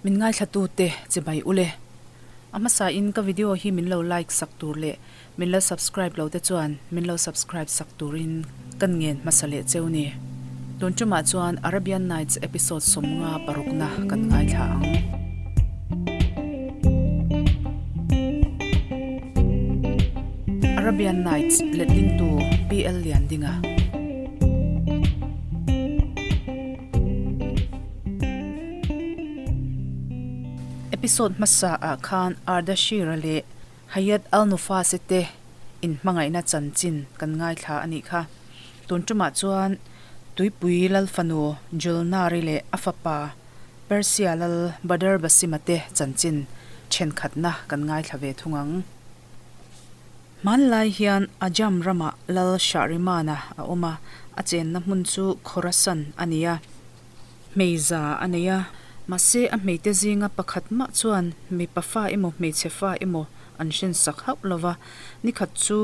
Min ngaithlatute chibai ule. A hmasain ka video hi min lo like sak tur leh min la subscribe lo te chuan min lo subscribe sak turin kan ngen hmasa leh cheu ni. Tun tumah chuan Arabian Nights episode 50 parukna kan ngaithla ang. Arabian Nights letlingtu PL Liandinga. Episode hmasa ah khan Ardashir-a leh Hayat Al-Nufasi te inhmangaihna chanchin kan ngaithla a nih kha. Tun tumah chuan Tuipui Lal fanu Julnari leh a fapa Persia Lal Badr Basim-a te chanchin thenkhatna kan ngaithla ve thung ang. Hmanlai hian Ajam ramah Lal Shahriman-a a awm a, a chenna hmun chu Khorasan a ni a. Hmeiza a nei a, mahse a hmeite zinga pakhat mah chuan mipa fa emaw hmeichhe fa emaw an hrensak hauh lo va. Nikhat chu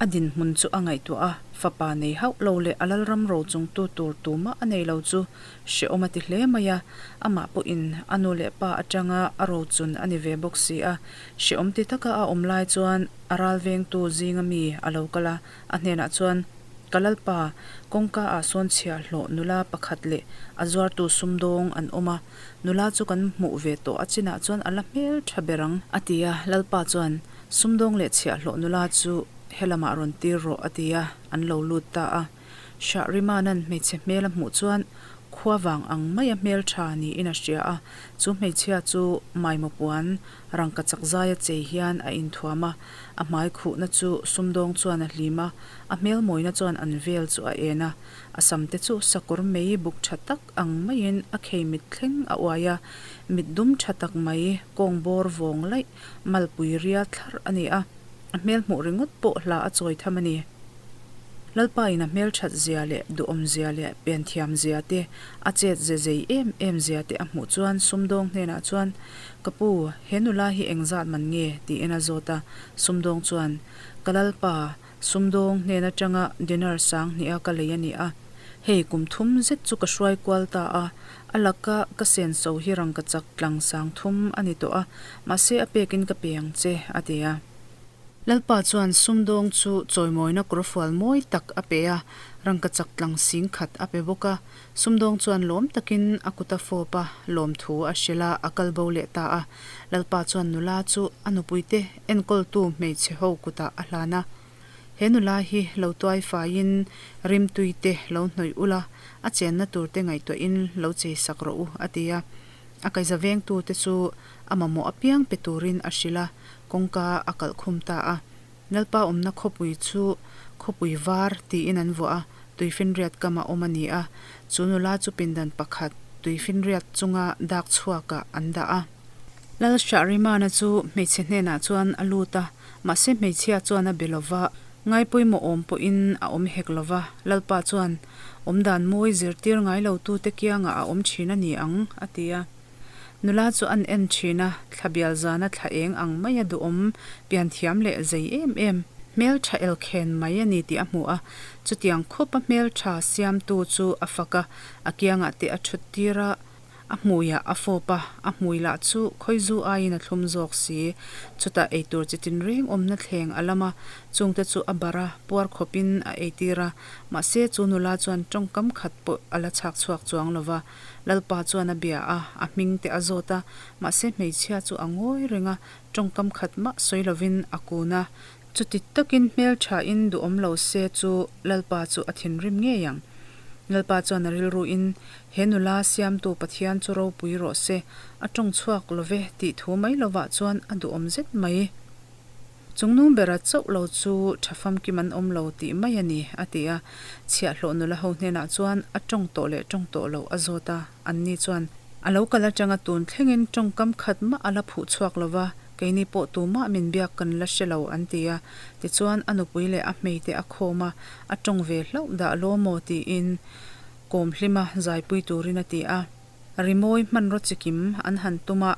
a dinhmun chu a ngaihtuah a, fapa nei hauh lo leh a lalram ro chungtu tur tumah a nei lo chu hrehawm a ti hle mai a, amah pawhin a nu leh pa atanga a rochun a ni ve bawk si a. Hrehawm ti taka a awm lai chuan a ral vengtu zinga mi a lo kal a, a hnenah chuan, Ka lalpa, kawngka ah sawn chhiahhlawh nula pakhat leh a zuartu sumdawng an awm a, nula chu kan hmuh ve tawh a chinah chuan a la hmel tha ber ang, a ti a, lalpa chuan, Sumdawng leh chhiahhlawh nula chu helamah rawn tir rawh, a ti a, an lo lut ta a. Shah Rimanan hmeichhe hmel a hmuh chuan khua vang ang maia hmel tha niin a hria a, chu hmeichhia chu maimaw puan rangka chak zaia chei hian a inthuam a, a hmai khuhna chu sumdawng chuan a hlim a, a hmel mawina chuan an vel chu a en a, a sam te chu sakawr mei buk tha tak ang maiin a khei mit thleng a uai a, mit dum tha tak mai kawng bawr vawng laih malpui rial thlarh a ni a, a hmel hmuh ringawt pawh hla a chawi tham a ni. Lalpa in a hmelthat zia leh duhawm zia leh pianthiam zia te, a chet ze zei em em zia te a hmuh chuan sumdawng hnenah chuan, Ka pu, he nula hi engzat man nge? tiin a zawt a. Sumdawng chuan, Ka Lalpa, sumdawng hnen atanga dinar sang hniha ka lei a ni a. Hei kum thum zet chu ka hruai kual ta a, a laka ka senso hi rangkachak tlang sang thum a ni tawh a, mahse a pekin ka pe ang che, a ti a. Lalpa chuan sumdawng chu chawimawina kawrfual mawi tak a pe a, rangkachak tlang sing khat a pe bawk a. Sumdawng chuan lawm takin a kut a fawp a, lawmthu a hrilh a, a kal bo leh ta a. Lalpa chuan nula chu a nupuite enkawltu hmeichhe ho kutah a hlan a. He nula hi lo tuai faiin rimtuite lo hnawih ula, a chenna turte ngaihtuahin lo chei sak rawh u, a ti a. A kaiza vengtute chu a mamawh apiang pe turin a hrilh a, kawngka a kalh khum ta a. Lalpa awmna khawpui chu Khawpui Var tiin an vuah a, tuifinriat kama awm a ni a. Chu nula chu pindan pakhat tuifinriat chunga dak chhuakah an dah a. Lal Shahrimana chu hmeichhe hnenah chuan a lut a, mahse hmeichhia chuan a be lo va, ngaipawimawh awm pawhin a awm hek lo va. Lalpa chuan, Awmdan mawi zirtir ngai lotute kiangah a awm thin a ni ang, a ti a. Nula chu an en thin a, thla bial zana thla eng ang maia duhawm, pianthiam leh zei em em, hmeltha elkhen mai a ni tih a hmu a. Chutiang khawpa hmeltha siamtu chu a fak a, a kiangah te a thut tir a, a hmuiah a fawp a, a hmui lah chu khawizu aiin a thlum zawk si. Chutah eitur chi tinreng awmna thleng a lam a, chungte chu a barh a, puar khawpin a eitir a, mahse chu nula chuan tawngkam khat pawh a la chhak chhuak chuang lo va. Lalpa chuan a bia a, a hming te a zawt a, mahse hmeichhia chu a ngawi reng a, tawngkam khat mah sawi lovin a kun a. Chuti takin hmelthain duhawm lo se chu Lalpa chu a thinrim ngei ang. Lalpa chuan a rilruin, He nula siamtu Pathian chu ropui rawh se, a tawng chhuak lo ve tih thu mai lovah chuan a duhawm zet mai. Chungnung bera chauh lo chu tha famkim an awm lo tih mai a ni, a ti a. Chhiahhlawh nula ho hnenah chuan a tawng tawh leh tawng tawh loh a zawt a, anni chuan, A lo kal atanga tun thlengin tawngkam khat mah a la phuh chhuak lo va, keini pawh tumah min biak kan la hre lo, an ti a. Tichuan, a nupui leh a hmeite a khawm a, a tawng ve hlauh dah law maw tiin kawm hlima zaipui turin a ti a. Rimawi hmanraw chikim an han tum a,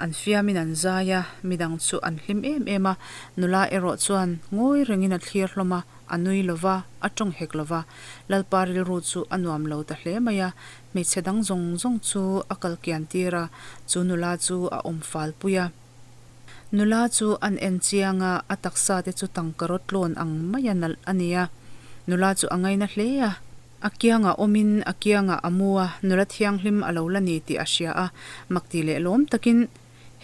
an fiamin an zai a, midang chu an hlim em em a, nula erawh chuan ngawi rengin a thlir hlawm a, A nui lo va, a tawng hek lo va. Lalpa rilru chu a nuam lo ta hle mai a, hmeichhe dang zawng zawng chu a kal kian tir a, chu nula chu a awm fal pui a. Nula chu an en chiang a, a taksa te chu tangka tlawn ang maia nalh a ni a. Nula chu a ngaina hle a. A kiangah awmin a kiangah a mu a, nula thianghlim a lo la ni tih a hria a, makti leh lawm takin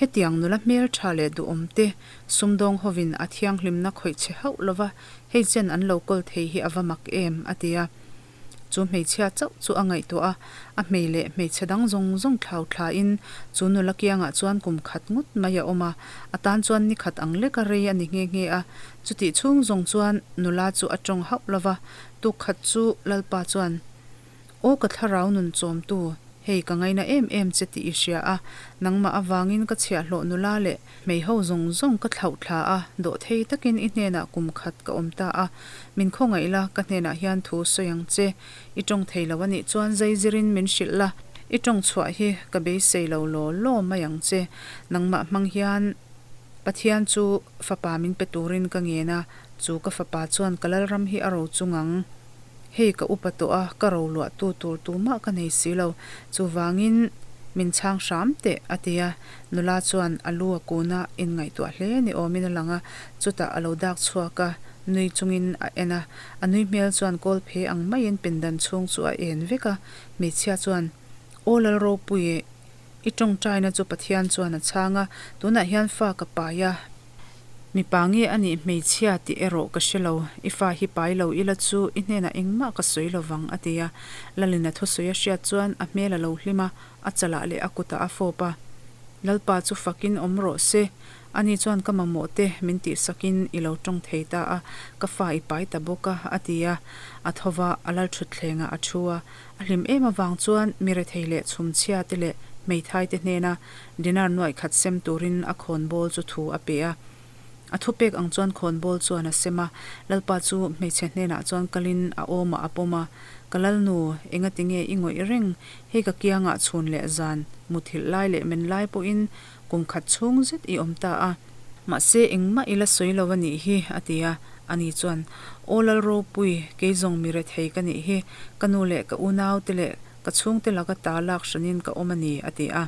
hetiang nula hmeltha leh duhawm te sumdawng hovin a thianghlimna khawih che hauh lova hei chen an lo kawl thei hi a va mak em, a ti a. Chu hmeichhia chauh chu a ngaihtuah a, a hmei leh hmeichhe dang zawng zawng thlau thlain chu nula kiangah chuan kum khat ngawt mai a awm a, a tan chuan ni khat ang leka rei a ni nghe nghe a. Chutih chhung zawng chuan nula chu a tawng hauh lova, tuk khat chu Lalpa chuan, Aw ka thlarau nun chawmtu, hei ka ngaina em em che tih i hria a, nangmah avangin ka chhiahhlawh nula leh Hmeiho zawng zawng ka thlauh thla a, dawhthei takin i hnenah kum khat ka awm ta a. Min khawngaih la, ka hnenah hian thu sawi ang che. I tawng thei lo a nih chuan zai zirin min hrilh la, i tawng chhuah hi ka beisei lo law law mai ang che. Nangmah hmang hian Pathian chu fapa min pe turin ka ngen a, chu ka fapa chuan ka lalram hi a ro chung ang. Hei ka upa tawh a, ka ro luah tu tur tumah ka nei si lo, chuvangin min chhang hram teh, a ti a. Nula chuan a lu a kun a, inngaihtuah hle ni awmin a lang a, chutah a lo dak chhuak a, nui chungin a en a. A nui hmel chuan kawl phe ang maiin pindan chhung chu a en vek a, hmeichhia chuan, Aw Lalropui, i tawngtaina chu Pathian chuan a chhang a, tunah hian fa ka pai a, Mipa nge a nih hmeichhia tih erawh ka hre lo, i fa hi pai lo ila chu i hnenah engmah ka sawi lo vang, a ti a. Lalin a thusawi a hriat chuan a hmel a lo hlim a, a chalah leh a kutah a fawp a. Lalpa chu fakin awm rawh se, ani chuan ka mamawh te min tihsakin i lo tawng thei ta a, ka fa i pai ta bawk a, a ti a. A tho va, a lalthutthlengah a thu a. A hlim em avang chuan mi rethei leh chhumchhia te leh hmeithai te hnena dinar nuaih khat sem turin a khawnbawl chu thu a pe a. A thupek ang chuan khawnbawl chuan a sem a, Lalpa chu hmeichhe hnenah chuan kalin a awmah a pawm a, Ka Lalnu, engati nge i ngawih reng? Hei ka kiangah chhun leh zan, muthilh lai leh men lai pawhin kum khat chhung zet i awm ta a. Mahse, engmah i la sawi lo a nih hi, a ti a. Ani chuan, Aw Lalropui, kei zawng mi rethei ka nih hi, ka nu leh ka unaute leh ka chhungte laka ta lak hranin ka awm a ni, a ti a.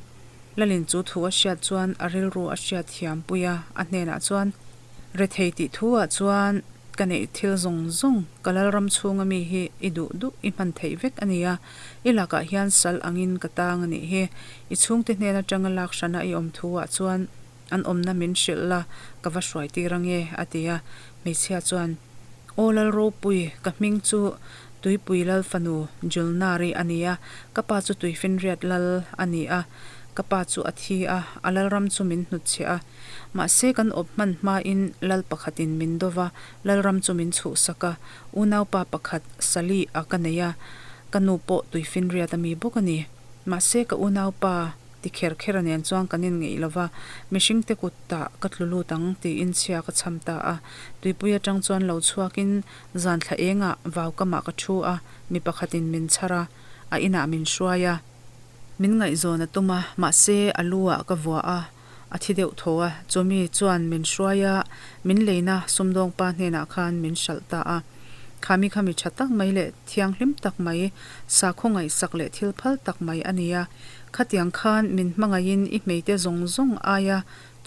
Lalin chu thu a hriat chuan a rilru a hriat thiam pui a, a hnenah chuan, Rethei tih thu-ah chuan ka neih thil zawng zawng, ka lalram chhunga mi hi i duh duh i hman theih vek a ni a, i lakah hian sal angin ka tang a nih hi. I chhungte hnen atanga lak hrana i awm thu-ah chuan an awmna min hrilh la, ka va hruai tir ange, a ti a. Hmeichhia chuan, Aw Lalropui, ka hming chu Tuipui Lal fanu Julnari a ni a, ka pa chu Tuifinriat Lal a ni a, ka pa chu a thi a, a lalram chu min hnutchhiah a. Mahse kan awp hman hmain lal pakhatin min do va, lalram chu min chhuhsak a, unaupa pakhat Sali a ka nei a, ka nu pawh Tuifinriat a mi bawk a ni. Mahse ka unaupa Ti kher kher a nen chuan kan inngeih lo va, mihringte kutah ka tlu lut ang tiin chhia ka chham ta a. Tuipui atang chuan lo chhuakin zan thla engah vau kamah ka thu a, mi pakhatin min chhar a, a inah min hruai a. Min ngaihzawn a tum a, mahse a lu ah ka vua a, a thi deuh tho a, chumi chuan min hruai a, min leina sumdawngpa hnenah khan min hralh ta a. Khami kha mi tha tak mai leh thianghlim tak mai, sakhaw ngaihsak leh thil phal tak mai a ni a. Khatiang khan min hmangaihin i hmeite zawng zawng aia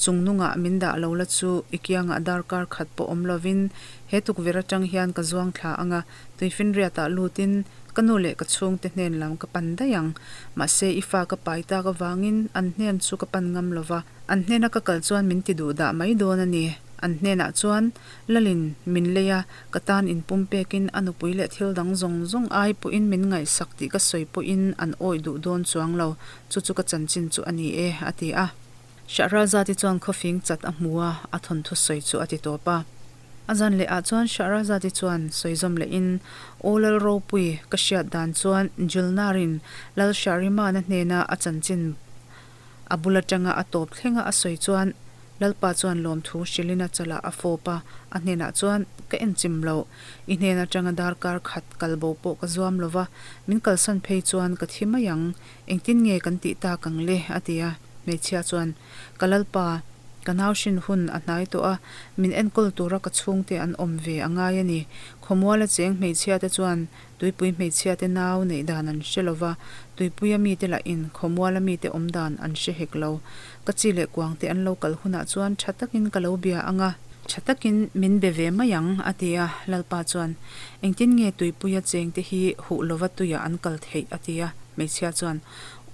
chungnungah min dah lo la chu i kiangah darkar khat pawh awm lovin he tukverh atang hian ka zuang thla ang a, tuifinriatah lutin ka nu leh ka chhungte hnen lam ka pan daih ang. Mahse i fa ka pai tak avangin an hnen chu ka pan ngam lova, an hnena ka kal chuan min ti duh dah mai dawn a ni. An hnenah chuan Lalin min lei a, ka tan inpumpekin a nupui leh thil dang zawng zawng ai pawhin min ngaihsak tih ka sawi pawhin an awih duh dawn chuang lo, chu chu ka chanchin chu a ni e, a ti a. Shahrazad-i chuan khawfing chat a hmu a, a thawnthu sawi chu a ti tawp a. A zan leh ah chuan Shahrazad-i chuan sawi zawm lehin, Aw Lal Ropui, ka hriat dan chuan Julnar-in Lal Shahriman-a hnena a chanchin A bul atanga a tawp thlenga a sawi chuan Lalpa chuan lawmthu hrilhin a chalah a fawp a, a hnenah chuan, Ka enchim lo, i hnen atanga darkar khat kalbo pawh ka zuam lo va, min kalsan phei chuan ka thi mai ang, engtin nge kan tih tak ang le? a ti a. Hmeichhia chuan, Ka Lalpa, Ka nau hrin hun a hnai tawh a, min enkawl tura ka chhungte an awm ve a ngai a ni. Khawmuala cheng hmeichhiate chuan tuipui hmeichhiate nau neih dan an hre lo va, tuipuia mite lahin khawmuala mite awm dan an hre hek lo. Ka chi leh kuangte an lo kal hunah chuan tha takin ka lo bia ang a. Tha takin min be ve mai ang, a ti a. Lalpa chuan, Engtin nge tuipuia chengte hi huh lova tuiah an kal theih? a ti a. Hmeichhia chuan,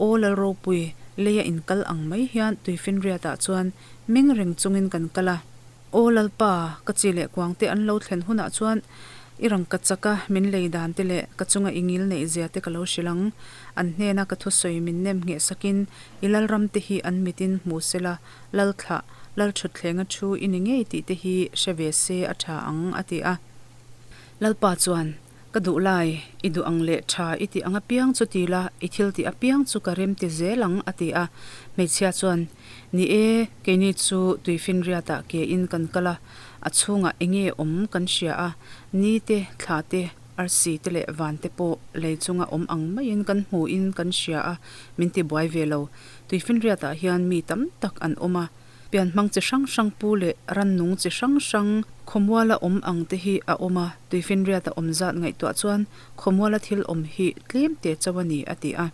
Aw Lalropui, leia in kal ang mai hian tuifinriatah chuan meng reng chungin kan kal a. Aw Lalpa, ka chi leh kuangte an lo thlen hunah chuan i rangka chaka min lei dan te leh ka chunga i ngil neih zia te ka lo hrilh ang. An hnena ka thusawi min nem ngheh sakin i Lalram te hi an mitin hmu sela, Lalthlah, Lalthutthleng a thu i ni ngei tih te hi hre ve se a tha ang, a ti a. Lalpa chuan, Ka duh lai, i duh ang leh tha i tih ang apiang chu ti la, i thil tih apiang chu ka rem ti zel ang, a ti a. Hmeichhia chuan, Ni e, keini chu tuifinriatah ke in kan kal a, a chhungah enge awm kan hria a, ni te, thla te, arsi te leh van te pawh lei chunga awm ang maiin kan hmuin kan hria a, min ti buai ve lo. Tuifinriatah hian mi tam tak an awm a. Pianhmang chi hrang hrang pu leh rannung chi hrang hrang khawmuala awm ang te hi a awm a, tuifinriata awm zat ngaihtuah chuan khawmuala thil awm hi tlem te chauh a ni, a ti a.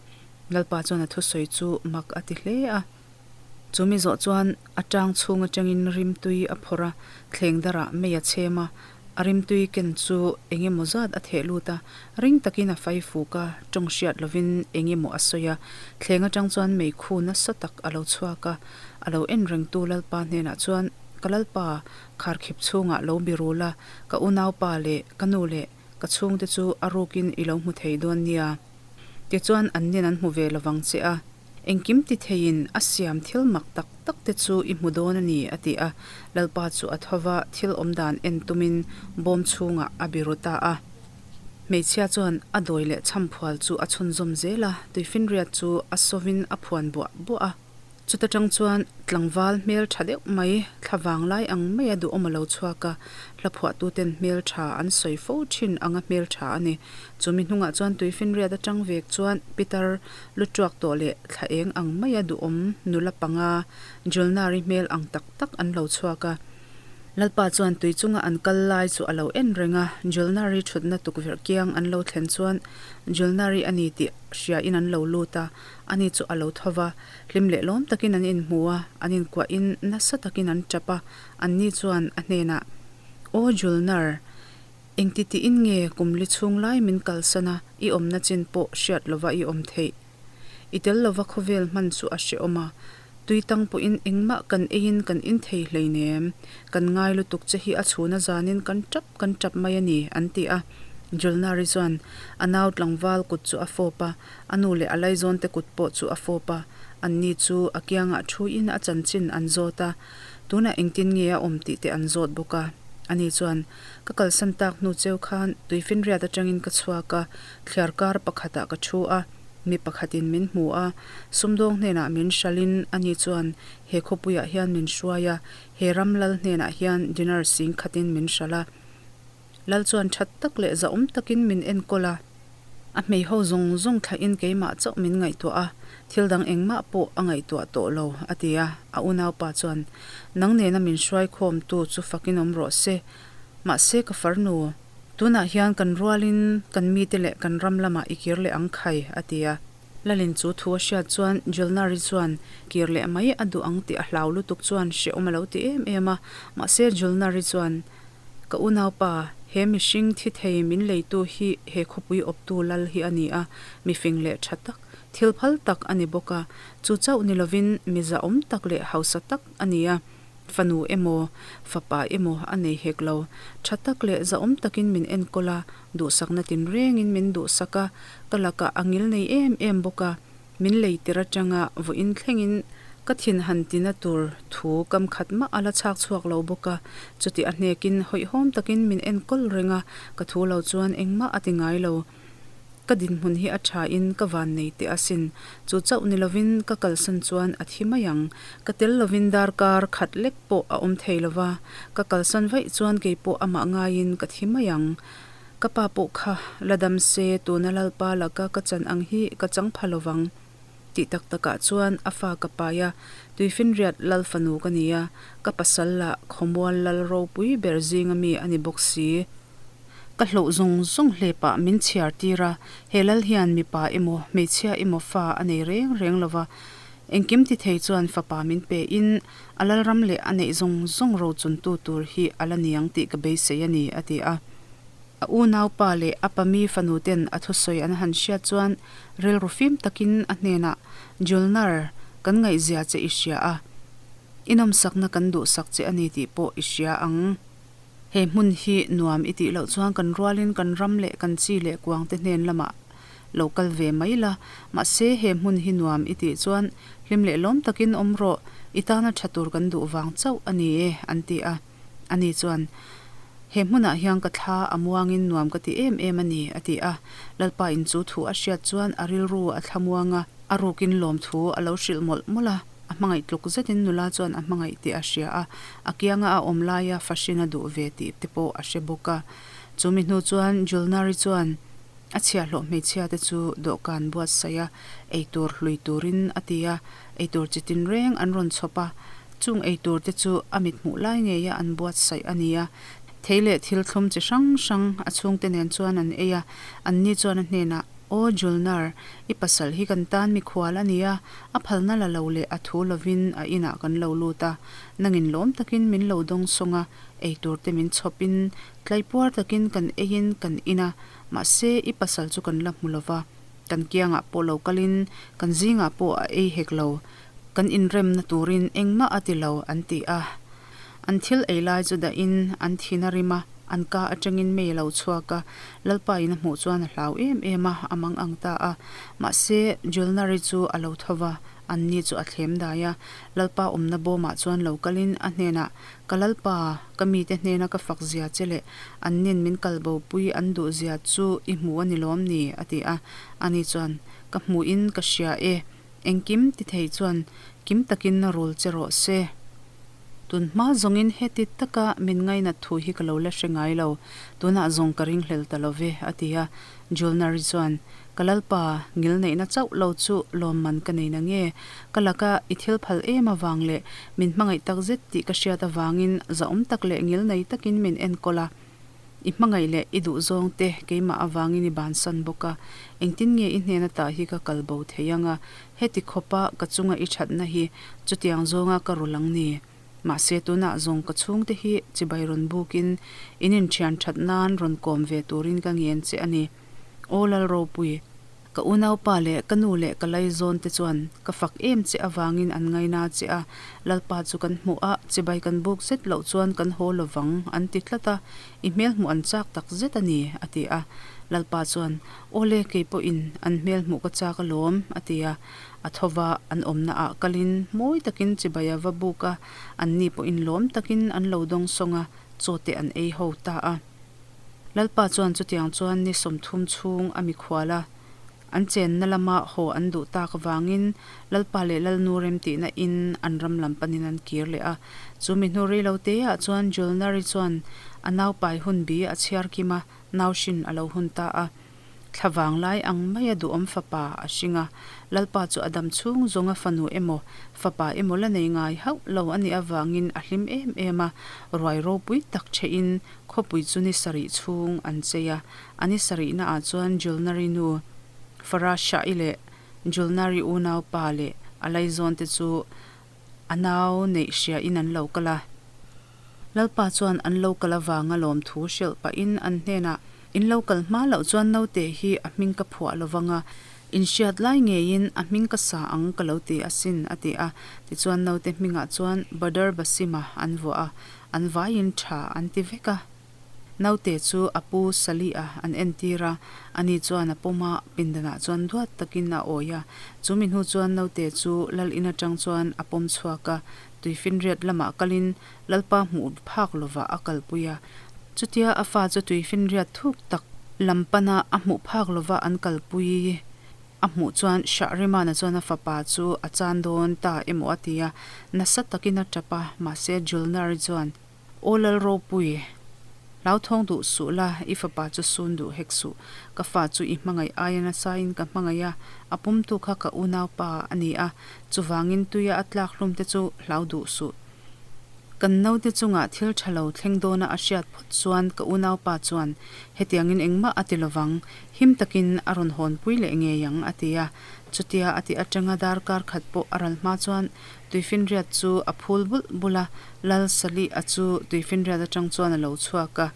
Lalpa chuan a thusawi chu mak a ti hle a. Chu mi zawh chuan a tang chhung atangin rimtui a phawrh a, thleng darah mei a chhem a, A rimtui ken chu eng emaw zat a theh lut a, ring takin a fai fuk a, tawng hriat lovin eng emaw a sawi a, thleng atang chuan meikhu nasa tak a lo chhuak a, a lo en rengtu Lalpa hnenah chuan, Ka Lalpa, kharkhip chhungah lo bi rul a, ka unaupa leh ka nu leh ka chhungte chu a rukin i lo hmu thei dawn nia. Tichuan an nen an hmu ve lovang che a. Engkim ti theiin a siam thil mak tak tak te chu i hmu dawn a ni, a ti a. Lalpa chu a tho va, thil awm dan en tumin bawm chhungah a biru ta a. Hmeichhia chuan a dawi leh chhamphual chu a chhunzawm zel a, tuifinriat chu a sawvin a phuan buah buah a. Chuta tang chuan tlangval hmel tha deuh mai, thla vanglai ang maia duhawm a lo chhuak a, hla phuahtuten hmel tha an sawi fo thin anga hmel tha a ni. Chumi hnungah chuan tuifinriat atang vek chuan Pitar lu tuak tawh leh thla eng ang maia duhawm nula panga Julnari hmel ang tak tak an lo chhuak a. Lalpa chuan tui chunga an kal lai chu a lo en reng a, Julnari thutna tukverh kiang an lo thlen chuan Julnari a ni tih hriain an lo lut a, ani chu a lo tho va, hlim leh lawm takin an inhmu a, an inkuahin nasa takin an tap a, anni chuan a hnenah, Aw Julnar, engti tiin nge kum li chhung lai min kalsan a, i awmna chin pawh hriat lova i awm theih? I tel lova khawvel hman chu a hrehawm a, tui tang pawhin engmah kan eiin kan in thei hleinem. Kan ngai lutuk che hi a chhuna zanin kan tap kan tap mai a ni, an ti a. Julnari chuan a nau tlangval kut chu a fawp a, a nu leh a laizawnte kut pawh chu a fawp a, anni chu a kiangah thuin a chanchin an zawt a, tunah engtin nge a awm tih te an zawt bawk a. Ani chuan, Ka kalsan tak hnu cheu khan tuifinriat atangin ka chhuak a, thliar kar pakhatah ka thu a, mi pakhatin min hmu a, sumdawng hnenah min hralhin ani chuan he khawpuiah hian min hruai a, he ram lal hnenah hian dinar sing khatin min hralh a. Lal chuan that tak leh zahawm takin min enkawl a, a hmeiho zawng zawng thlahin keimah chauh min ngaihtuah a, thil dang engmah pawh a ngaihtuah tawh lo, a ti a. A unaupa chuan, Nang nena min hruaikhawmtu chu fakin awm rawh se, mahse ka farnu, Tunah hian kan rualin kan mite leh kan ram lamah i kir leh ang khai, a ti a. Lalin chu thu a hriat chuan Julnari chuan kir leh mai a duh ang tih a hlau lutuk chuan hrehawm a lo ti em em a. Mahse Julnari chuan, Ka unaupa, he mihring thi thei min leitu hi he khawpui awptu lal hi a ni a, mifing leh tha tak, thil phal tak a ni bawk a, chu chauh ni lovin mi zahawm tak leh hausa tak a ni a. Fanu emaw, fapa emaw a nei hek lo. Tha tak leh zahawm takin min enkawl a, duhsakna tinrengin min duhsak a, ka lakah a ngil nei em em bawk a. Min lei tir atanga vawiin thlengin ka thin han tina tur thu kam khat mah a la chhak chhuak lo bawk a. Chuti a hnekin hawihhawm takin min enkawl reng a, ka thu lo chuan engmah a ti ngai lo. Ka dinhmun hi a tha in ka van nei teh asin. Chu chauh ni lovin ka kalsan chuan a thi mai ang. Ka tel lovin darkar khat lek pawh a awm thei lova, ka kalsan vaih chuan kei pawh amah ngaiin ka thi mai ang. Ka pa pawh kha la dam se tuna Lalpa laka ka chan ang hi ka chang pha lovang. Tih tak takah chuan a fa ka pai a, Tuifinriat lal fanu ka ni a, ka pasal lah khawmual lal ropui ber zinga mi a ni bawk si. Ka hlauh zawng zawng hlepah min chhiar tir a, he lal hian mipa emaw hmeichhia emaw fa a nei reng reng lo va, engkim ti thei chuan fapa min pe in a lalram leh a neih zawng zawng rochuntu tur hi a la niang tih ka beisei a ni, a ti a. A unaupa leh a pami fanu ten a thusawi an han hriat chuan rilru fim takin a hnenah, Julnar, kan ngaihzia che i hria a, i nawmsakna kan duhsak che a ni tih pawh i hria ang. He hmun hi nuam i tih loh chuan kan rualin kan ram leh kan chi leh kuangte hnen lamah lo kal ve mai la. Mahse, he hmun hi nuam i tih chuan hlim leh lawm takin awm rawh, i tana tha tur kan duh vang chauh a ni e, an ti a. Ani chuan, He hmunah hian ka thla a muangin nuam ka ti em em a ni, a ti a. Lalpa in chu thu a hriat chuan a rilru a thla muang a, a rukin lawmthu a lo hrilh mawlh mawlh a. A hmangaih tluk zetin nula chuan a hmangaih tih a hria a, a kianga a awm laia fahrin a duh ve tih te pawh a hre bawk a. Chumi hnu chuan Julnari chuan a chhiahhlawh hmeichhia te chu dawhkan buatsaih a, eitur hlui turin a ti a, eitur chi tinreng an rawn chhawp a, chung eitur te chu a mit hmuh lai ngeia an buatsaih a ni a. Thei leh thil thlum chi hrang hrang a chhungte nen chuan an ei a, anni chuan a hnenah, Aw Julnar, i pasal hi kan tan mikhual a ni a, a phalna la lo leh a thu lovin a inah kan lo lut a, nangin lawm takin min lo dawng sawng a, eitur te min chhawpin tlaipuar takin kan eiin kan in a, mahse i pasal chu kan la hmu lova, kan kiangah pawh lo kalin kan zingah pawh a ei hek lo, kan inremna turin engmah a ti lo an ti a. An thil ei lai chu dahin an thin a rim a, an ka atangin mei a lo chhuak a, Lalpa in a hmuh chuan a hlau em em a, a mang ang ta a. Mahse, Julnari chu a lo tho va, anni chu a thlem dai a. Lalpa awmna bawmah chuan lo kalin a hnenah, Ka Lalpa, ka mite hnena ka fak zia che leh annin min kalbopui an duh zia chu i hmu a ni lawm ni? a ti a. Ani chuan, Ka hmuhin ka hria e, engkim ti thei chuan kim takin rul che rawh se. Tun hma zawngin heti taka min ngainat thu hi ka lo la hre ngai lo, tunah zawng ka ringhlel ta lo ve, a ti a. Julnari chuan, Ka Lalpa, ngilneihna chauh lo chu lawmman ka nei na nge? Ka laka i thil phal em avang leh min hmangaih tak zet tih ka hriat avangin zahawm tak leh ngilnei takin min enkawl a. I hmangaih leh i duhzawng te keimah avangin i bansan bawk a, engtin nge i hnen ata hi ka kal bo thei ang a, heti khawpa ka chunga i thatna hi chutiang zawnga ka ru lang ni. Mahse tunah zawng ka chhungte hi chibai rawn bukin in inthian that nan rawn kawm ve turin ka ngen che a ni. Aw Lalropui! Ka unaupa leh ka nu leh ka laizawn te chuan ka fak em che avangin an ngaina che a, Lalpa chu kan hmuh a, chibai kan buk zet loh chuan kan haw lo vang, an ti tlat a, i hmel hmuh an chak tak zet a ni, a ti a. Lalpa chuan, Awle, kei pawhin an hmel hmuh ka chak alawm, a ti a. A tho va, an awmna ah kalin mawi takin chibai a va buk a, anni pawhin lawm takin an lo dawngsawng a, chaw te an ei ho ta a. Lalpa chuan chutiang chuan ni 30 chhung a mikhual a, an chenna lama haw an duh tak avangin Lalpa leh Lalnu remtihna in an ram lam panin an kir leh a. Chu mi hnu rei lo teah chuan Julnari chuan a naupai hun bi a chhiar kim a, nauhrin a lo hun ta a. Thla vang lai ang maia duhawm fapa a hring a, Lalpa chu a dam chhung zawnga fanu emaw, fapa emaw la nei ngai hauh lo a nih avangin a hlim em em a, ruai ropui tak thehin khawpui chu ni sarih chhung an chei a, a ni sarihnaah chuan Julnari nu Farasha'i leh Julnari unaupa leh a laizawnte chu a nau neih hriain an lo kal a. Lalpa chuan an lo kal avanga lawmthu hrilh pahin an hnenah, In lo kal hma loh chuan naute hi a hming ka phuah lo vang a, in hriat lai ngeiin a hming ka sa ang ka lo ti asin, a ti a. Tichuan naute hmingah chuan Badar Basima an vuah a, an vaiin tha an ti vek a. Naute chu a pu Sali-a an entir a, ani chuan a pawm a, pindanah chuan duat takin a awi a. Chu mi hnu chuan naute chu lal in atang chuan a pawm chhuak a, tuifinriat lamah kalin Lalpa hmuh phak lovah a kalpui a. Chutia a fa chu tuifinriat thuk tak lam pana a hmuh phak lova an kalpui a hmuh chuan Shahrimana chuan a fapa chu a chan dawn ta emaw a ti a, nasa takin a tap a, mahse Julnari chuan, Aw Lalropui! Hlauthawng duh suh la, i fapa chu sun duh hek suh. Ka fa chu i hmangaih aia nasain ka hmangaih a, a pumtu kha ka unaupa a ni a, chuvangin tuia a tlak hlum te chu hlau duh suh. Kan naute chungah thil tha lo thleng dawna a hriat phawt chuan ka unaupa chuan hetiangin engmah a ti lovang, him takin a rawn hawnpui leh ngei ang a ti a. Chutia a tih atanga darkar khat pawh a ral hma chuan tuifinriat chu a phul bulh bulh a, Lal Salih a chu tuifinriat atang chuan a lo chhuak a,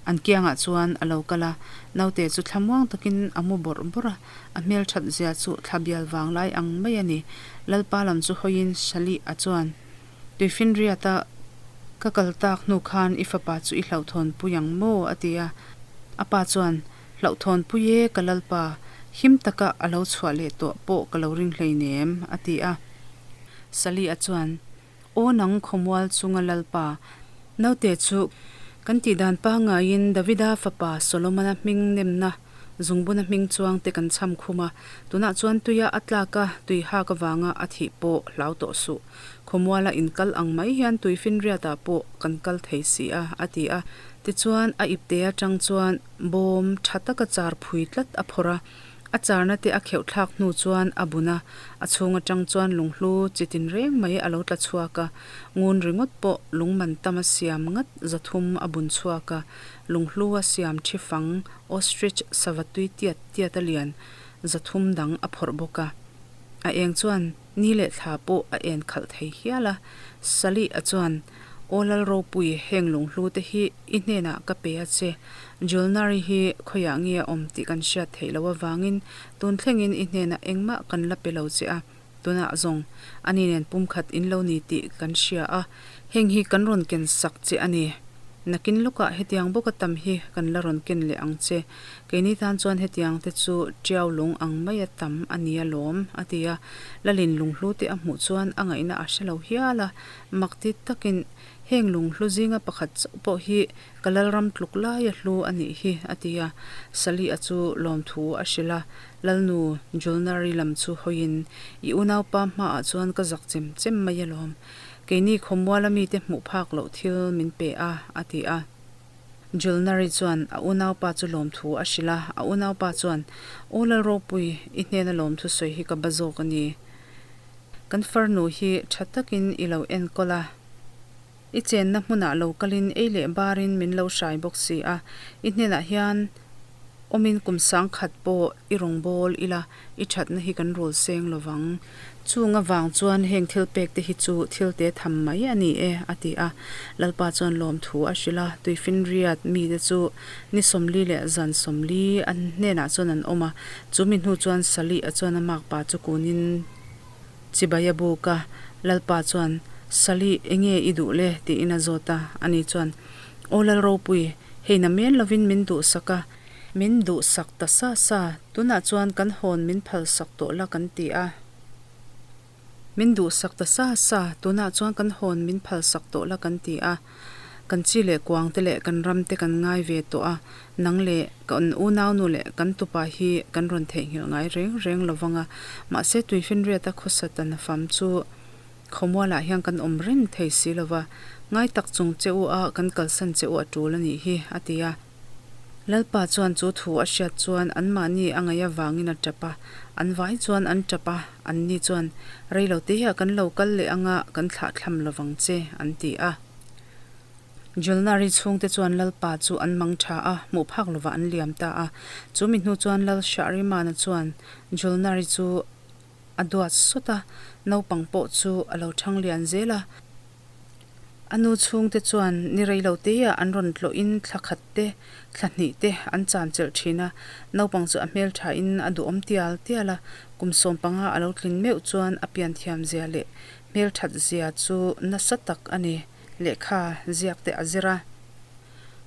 an kiangah chuan a lo kal a, naute chu thlamuang takin a mu bawrh bawrh a, a hmelthat zia chu thla bial vang lai ang mai a ni. Lalpa lam chu hawiin Salih a chuan, Tuifinriat a ka kal tak hnu khan i fapa chu i hlauhthawn pui ang maw? a ti a, a pa chuan, Hlauhthawnpui e ka Lalpa, him taka a lo chhuah leh tawh pawh ka lo ring hleinem, a ti a. Sali-a chuan, Aw nang khawmual chunga Lalpa, naute chu kan tih dan pangaiin Davida fapa Solomona hming nemna zungbuna hming chuang te kan chham khum a, tunah chuan tuia a tlak a, tui hak avanga a thih pawh hlau tawh suh. Khawmuala inkal ang mai hian tuifinriatah pawh kan kal thei si a, a ti a. Tichuan, a ipte atang chuan bawm tha taka char phui tlat a phawrh a, a charna te a kheuh thlak hnu chuan a bun a, a chhung atang chuan lunghlu chi tinreng mai a lo tla chhuak a, ngun ringawt pawh lungman tam a siam ngat 300 a bun chhuak a, lunghlu a siam thi fang ostrich sava tui tiat tiat a lian 300 dang a phawrh bawk a, a eng chuan ni leh thla pawh a en khalh thei hial a, Salih a chuan Aw Lal Ropui, heng lunghlu te hi i hnenah ka pe a che. Julnari hi khawiah nge a awm tih kan hriat theih loh avangin tun thlengin i hnenah engmah kan la pe lo che a, tunah zawng ani nen pumkhat in lo ni tih kan hria a, heng hi kan rawn ken sak che a ni. Nakin lawkah hetiang bawka tam hi kan la rawn ken leh ang che. Keini tan chuan hetiang te chu tiau lung ang maia tam a ni alawm, a ti a. Lalin lunghlu te a hmuh chuan a ngaihna a hre lo hial a. Mak ti takin, Heng lunghlu zinga pakhat chauh pawh hi ka Lalram tluk laia hlu a nih hi, a ti a. Sali-a chu lawmthu a hrilh a, Lalnu Julnari lam chu hawiin, I unaupa hmaah chuan ka zak chem chem mai alawm. Keini khawmuala mite hmuh phak loh thil min pe a, a ti a. Julnari chuan a unaupa chu lawmthu a hrilh a, a unaupa chuan, Aw Lalropui, i hnena lawmthu sawi hi ka ba zawk a ni. Kan farnu hi tha takin i lo enkawl a, i chenna hmunah lo kalin ei leh barin min lo hrai bawk si a, i hnenah hian awmin kum sangkhat pawh i rawn bawl ila i thatna hi kan rul seng lo vang. Chung avang chuan heng thil pek te hi chu thil te tham mai a ni e, a ti a. Lalpa chuan lawmthu a hrilh a, Tuifinriat mite chu ni 40 leh zan 40 an hnenah chuan an awm a, chu mi hnu chuan Salih-a chuan a makpa chu kunin chibai a buk a, Lalpa chuan, Salih, enge i duh le? tiin a zawt a, ani chuan, Aw Lalropui, hei na men lovin min duhsak a, min duhsak ta sa sa, tunah chuan kan hawn min phalsak tawh la kan ti a. Min duhsak ta sa sa, tunah chuan kan hawn min phalsak tawh la kan ti a, kan chi leh kuang te leh kan ram te kan ngai ve tawh a, nang leh kan unaunu leh kan tupa hi kan rawn theihnghilh ngai reng reng lo vang a, mahse Tuifinriata khawsa ta nafam chu khawmualah hian kan awm reng thei si lo va, ngai tak chung che u a kan kalsan che u a tul a nih hi, a ti a. Lalpa chuan chu thu a hriat chuan anmahni a ngaih avangin a tap a, an vai chuan an tap a, anni chuan, Rei lo te hiah kan lo kal leh anga kan thlahthlam lovang che, an ti a. Julnari chhungte chuan Lalpa chu an mang tha a, hmuh phak lovah an liam ta a. Chu mi hnu chuan Lal Shahrimana chuan Julnari chu a duat sawt a, naupang pawh chu a lo thang lian zel a. A nu chhungte chuan ni rei lo teia an rawn tlawhin thla khat te, thla hnih te an chan chelh thin a. Naupang chu a hmelthain a duhawm tial tial a, kum 15 a lo tlin meuh chuan a pianthiam zia leh hmelthat zia chu nasa tak a ni. Lehkha ziak te a zir a,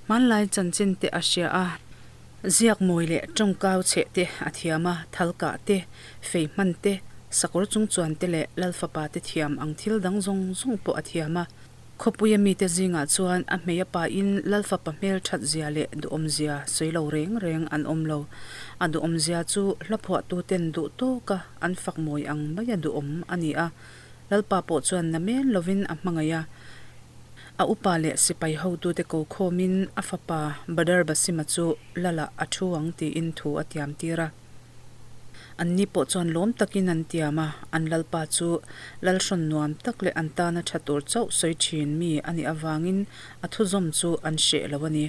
hmanlai chanchin te a hria a, ziak mawi leh tawngkau chheh te a thiam a, thal kah te, fei hman te, sakawr chung chuan te leh lalfapa te thiam ang thil dang zawng zawng pawh a thiam a. Khawpuia mite zingah chuan a hmei a pain lalfapa hmel that zia leh duhawm zia sawi lo reng reng an awm lo. A duhawm zia chu hla phuahtuten duh tawka an fak mawi ang maia duhawm a ni a. Lalpa pawh chuan na men lovin a hmangaih a. A upa leh sipai hotute ko khawmin a fapa Badar Basima chu Lalah a thu ang tiin thu a tiam tir a. Anni pawh chuan lawm takin an tiam a, an lalpa chu lalhrawn nuam tak leh an tana tha tur chauh sawi thin mi a nih avangin a thuzawm chu an hreh lo a ni.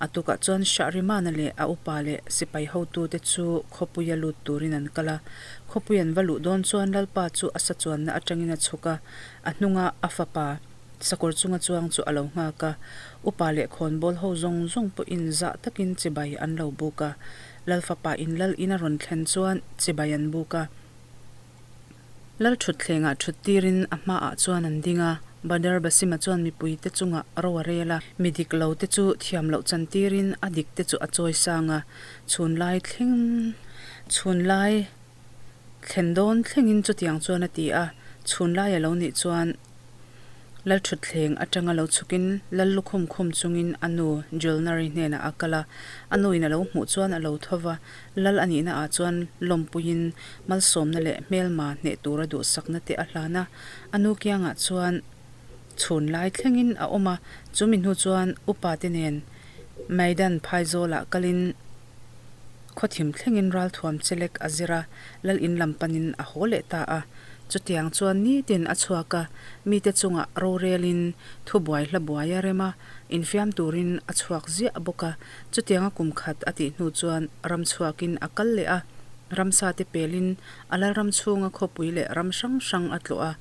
A tukah chuan Shahrimana leh a upa leh sipai hotute chu khawpuia lut turin an kal a. Khawpui an va luh dawn chuan lalpa chu a sachuanna atangin a chhuk a, a hnunga a fapa Sakawr chunga chuang chu a lo nghak a, upa leh khawnbawl ho zawng zawng pawhin zah takin chibai an lo buk a. Lal fapa in lal in a rawn thlen chuan chibai an buk a. Lal thutthlengah thut tirin a hmaah chuan an ding a, Badar Basima chuan mipuite chungah ro a rel a, mi dik lo te chu thiam loh chan tirin a dik te chu a chawi sang a, chhunlai thleng chhunlai thlen dawn thlengin chutiang chuan a ti a, chhunlai a lo nih chuan Lalṭhutthleng aṭanga lo chhukin Lal lukhum khum chungin a nu Julnari hnenah a kal a, a nuin a lo hmuh chuan a lo tho va, Lal a nihna ah chuan lawmpuiin malsawmna leh hmelma hneh tura duhsakna te a hlan a, a nu kiangah chuan chhun lai thlengin a awm a, chumi hnu chuan upa te nen Maidan phaizawlah kalin Khawthim thlengin ralthuam chelek a zir a, Lal in lam panin a haw leh ta a. Chutiang chuan nitin a chhuak a, mite chungah rorelin thubuai hla buai a rem a, infiam turin a chhuak ziah bawk a. Chutianga kum khat a tih hnu chuan ram chhuakin a kal leh a, ramsate pelin a lalram chhunga khawpui leh ram hrang hrang a tlawh a.